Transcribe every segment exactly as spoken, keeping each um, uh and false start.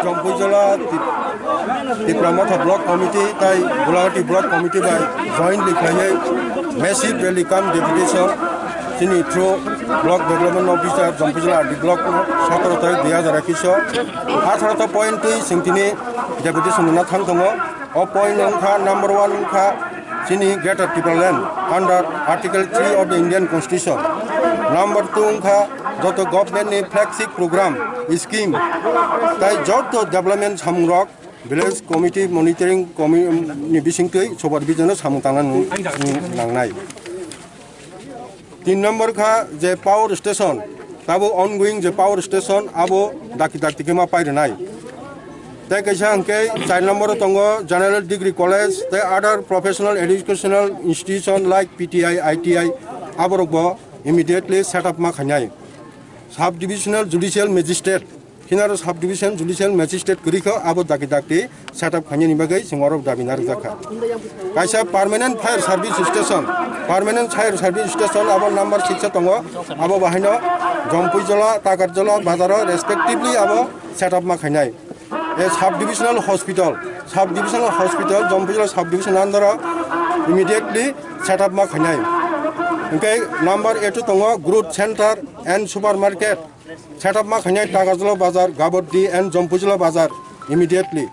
Jompuijala Tip-, Tipra Motha Block Committee tai Gulahati Block Committee bai jointly khlaiwi massive rally cum deputation chini through Block Development Officer Jompuijala R D Block no sotoro tarik dui hazar ekis o atharo ta point twi chwng tini deputation rwna thang tongo. O point wngkha number one wngkha chini Greater Tipraland under Article three of the Indian Constitution. Number two wngkha joto government ni flagship program, scheme tai joto development samung rok village committee monitoring commi-, ni bisingtwi supervision o samung tangna nang-, nangnai. Tin number kha je power station, tabo ongoing je power station abo dakti dakti khe ma pai rwnai. Tei kaisa hwnkhe char number o tongo General Degree College tei other professional educational institution like P T I, I T I, aborok bo immediately set up ma khainai. Sub Divisional Judicial Magistrate, Khinaro Sub Division Judicial Magistrate kwrwi kho, abo dakti dakti set up khainani bagwi chwng oro dabi narwkjakha. Kaisa Permanent Fire Service Station, Permanent Fire Service Station abo number six o tongo, abo bahaino Jompuijala, Takarjala bazaro respectively abo set up ma khainai. A Sub Divisional Hospital, Sub Divisional Hospital, Jompuijala Sub Division under o immediately set up ma khainai. Hwnkhe number eight o tongo Growth Center and Supermarket, set up ma khainai Takarjala Bazar, Gaboddi and Jompuijala Bazar immediately.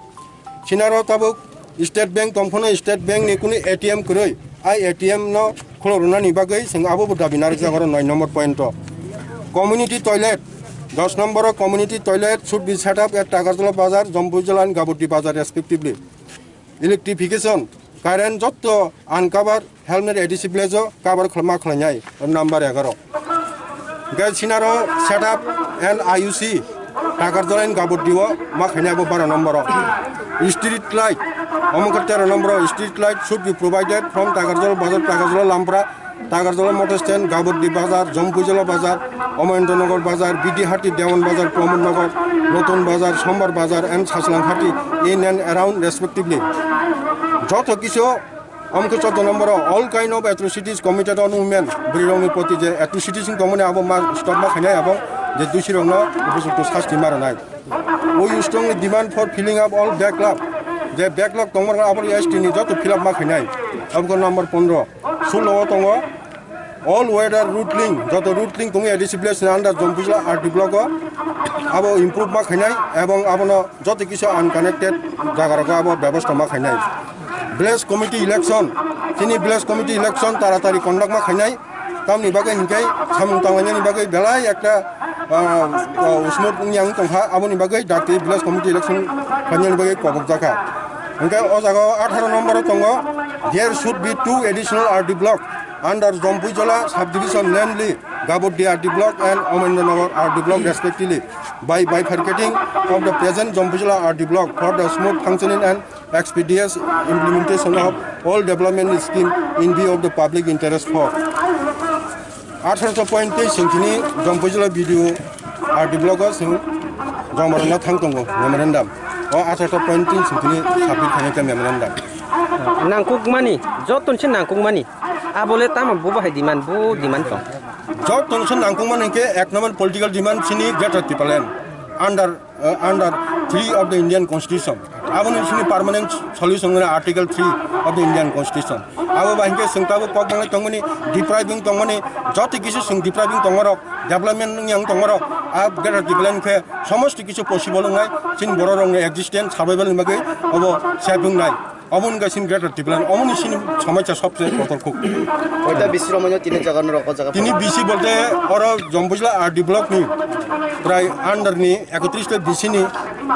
Sinaro tabuk State Bank tongphano State Bank ni kunu A T M kwrwi, ai A T M no khulorwnani bagwi chwng abo bo dabi narwkjak oro nine number point o. Community toilet, dos number o community toilet should be set up at Takarjala Bazar, Jompuijala and Gaboddi Bazar respectively. Electrification, current jotto uncover helmet A D C village o cover khlama khlainai, o number egaro. Hwnkhe sinaro set up and I U C, Takarjala and Gaboddi o ma khainai abo baro number o. Street light, omo khe tero number o, street light should be provided from Takarjala Bazar, Takarjala Lampra, Takarjala Motor Stand, Gaboddi Bazar, Jompuijala Bazar, Omoyendronagar Bazar, Bidihati, Dewan Bazar, Pramod Nagar, Notun Bazar, Sombar Bazar and Sachlanghati in and around respectively. Joto kisu, omo khe chaudo number o, all kind of atrocities committed on women, bwrwi rokni proti je atrocities wng tongmani abo ma stop ma khainai abo je dusi rokno upojukto sasti ma rwnai. We strongly demand for filling up all backlog, je backlog tongmani abo S T ni joto fill up ma khainai, abo khe number pondro. Sullo o tongo all weather routling, joto routling tongo A D C village ni under Jompuijala R D block o, abo improve ma khainai ebong abono joto kisu unconnected jaga rogo abo bebosta ma khainai. Village committee election, chini village committee election taratari conduct ma khainai, tamni bagwi hinkhe samung tanglainani bagwi belai ekta, ah, ah, smooth wngya wng tongkha, aboni bagwi dakti village committee election khlainani bagwi kobokjakha. Hinkhe o jaga o atharo number o tongo, there should be two additional R D block under Jompuijala subdivision, namely Gaboddi R D block and Omoyendronagar R D block respectively, by bifurcating of the present Jompuijala R D block for the smooth functioning and expeditious implementation of all development scheme in view of the public interest for. Atharo point tei sengkini Jompuijala B D O R D block o seng joma rwna thang tongo memorandum. O atharo point tei sengkini submit khainai khe memorandum. Nangkukmani, joto se nangkukmani. Abole tamo bo bahai demand, bo demand tong. Joto se nangkukmani hinkhe ek number political demand chini Greater Tipraland under, uh, under three of the Indian Constitution. Aboni chini permanent solution wngkha Article three of the Indian Constitution. Abo bai hinkhe chwng tabuk kok nangnai tongmani, depriving tongmani, joto kisu chwng depriving tongmarok, development wngya wng tongmarok, a Greater Tipraland khe somosti kisu possible wngnai, chini borok rokni existence, survival ni bagwi obo safe wngnai. Omo wngkha chini Greater Tipraland, omo ni chini somosa sobse kotor kuk. Oita bisi romwi no tini jaga no rok o jaga. Tini bisi bolte oro Jompuijala R D block ni prai under ni ekotris ta bisi ni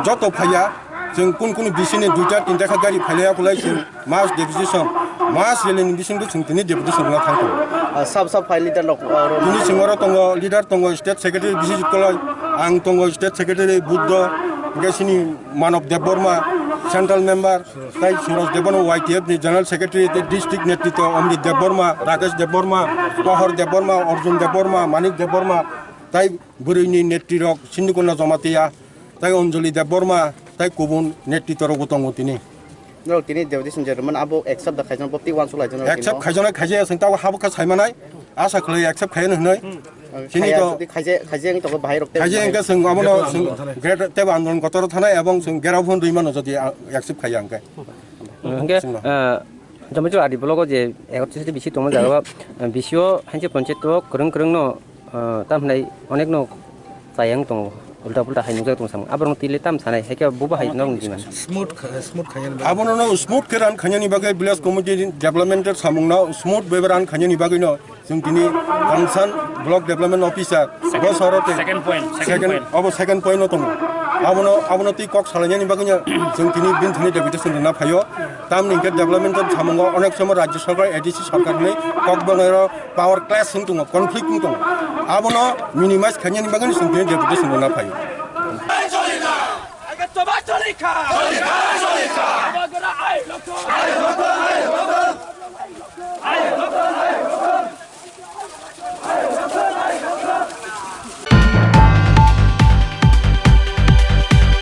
joto phaiya, chwng kun kun bisi ni duita tinta kha gari phailaiya, kulai chwng mass deputation, mass rally ni bisingtwi chwng tini deputation rwna thang tongo. Ah, sab sab phai leader rok, ah, rok. Tini chwng oro tongo, leader tongo, state secretary Biswajit Koloi, ang tongo state secretary Buddho, Hingke sini Manob Debbarma, Central Member, tai Suraj Debbarma, Y T F ni General Secretary, tai District Netritwo Omjit Debbarma, Rakesh Debbarma, Kohor Debbarma, Arjun Debbarma, Manik Debbarma, tai bwrwini netrirok Sindhukunda Jamatia, tai Anjali Debbarma, tai kubun netritworokbo tongo tini. Norok tini deputation je rwmani abo accept da khaijaknai, bo tei uansuk laijaknai norok tini. Accept khaijaknai, khaijaya, chwng tabuk habo khe saimanai, asa khlai accept khaiya hwnwi. Chini to khaijak, khaijak wngwi tongo bahai rok tei. Khaijak wngkhe chwng abono chwng great tebo andolon kotor thanai ebong chwng gera phone rwi mano jodi, ah, accept khaiya hwnkhe. Hwnkhe, chwngno. Ah, Jamatia R D block o je egaroh bisi tongma jaga o, ah, bisio hanse panchayat o kwrwng kwrwng no, ah, tam hinai onek no chayang tongo, ulta pulta hai nukjak tong samung. Aborok twi le tam sanai, hai khe bo bo hai norok ni demand. Smooth kha-, smooth khainani bagwi. Abono no smooth khe run khainani bagwi village committee development samung no smooth bai run khainani bagwi no chwng tini Kangsan block development officer bo soro tei second point, second second point. Obo second point no tongo. Abono, abono twi kok salainani bagwi no chwng tini bini thani deputation rwna phaio. Tamni hwnkhe development samungo onek somo rajya sarkar, A D C sarkar ni kok bangwi ro power clash wng tongo, conflict wng tongo. Abono minimize khainani bagwi chwng tini deputation rwna phaio.